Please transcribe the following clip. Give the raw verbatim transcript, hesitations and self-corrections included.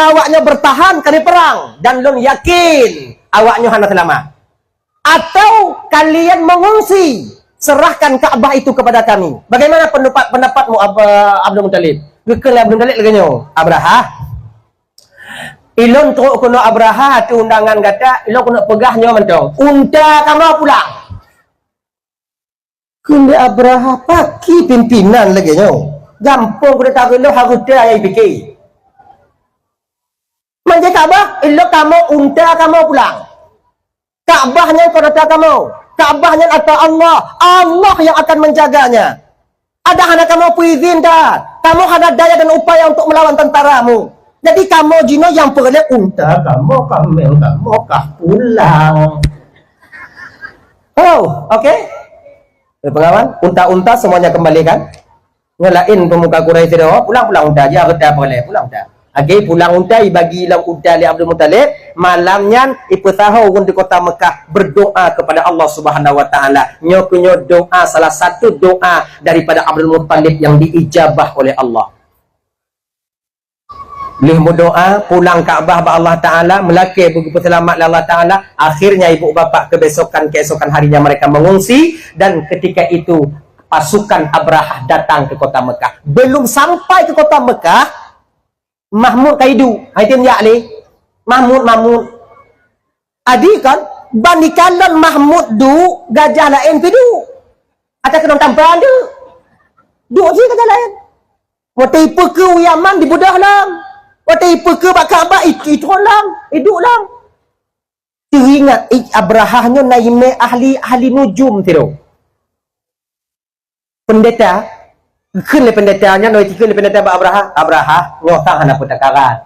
Awaknyoe bertahan keu perang, dan lôn yakin awaknyoe hana seulamat. Atau kalian mengungsi, serahkan Ka'bah itu kepada kami. Bagaimana pendapat, pendapatmu, Ab-, Abdul Muttalib? Geukheun lé Abdul Muttalib lagée nyoe, Abrahah, ilôn trok keunoe Abrahah ateueh undangan gata, ilôn keuneuk peugah nyoe mantong, unta kamoe pulang. Kheun lé Abrahah, pakri pimpinan lagée nyoe. Gampông keuneuk tareulôh hareuta nyang jipike. Manjai Ka'bah, ilôn kamoe, unta kamoe pulang. Ka'bah nyan kon ata kamoe. Ka'bah nyan ata Allah. Allah yang akan menjaganya. Ada hana kamoe peuizin that. Kamoe hana daya dan upaya untuk melawan tentaramu. Jadi kamoe jinoe nyang peureulée unta kamoe, kaméng kamoe kah pulang. Oh, oke. Eh, pengawan, unta-unta semuanya kembalikan. Nyoe laén peumuka Quraisy sidroe, pulang-pulang unta, jih hareuta peureulée, pulang unta. Oke, pulang unta, ibagi lam unta lé Abdul Muttalib. Malam nyan, ipeusaho ureuëng di kota Mekah berdoa kepada Allah Subhanahu wa Taala. Nyoe keuh nyoe doa, salah satu doa daripada Abdul Muttalib yang diijabah oleh Allah. Lheueh meudoa, pulang Ka'bah bak Allah Taala, meulakée beupeuseulamat lé Allah Taala, akhirnya ibu bapak kebesokan-keesokan harinya mereka mengungsi, dan ketika itu pasukan Abrahah datang ke kota Mekah. Belum sampai ke kota Mekah, Mahmud ka iduek. Hai tem jak lé. Mahmud, Mahmud. Adi kan, ban ikalon Mahmud duek, gajah laén pih duek. Ata keunong tampan tu. Duek cit gajah laén. Watée ipeukeue u Yaman dibeudôh lom. Watée ipeukeue bak Ka'bah, i-, itrôn lom, iduek lom. Teuingat, i-, Abrahah nyoe na imé ahli, ahli nujum sidroe. Pendeta, kheun lé pendeta nyan, nyoe kheun lé pendeta bak Abrahah, "Abrahah, nyoe sang hana peutakaran.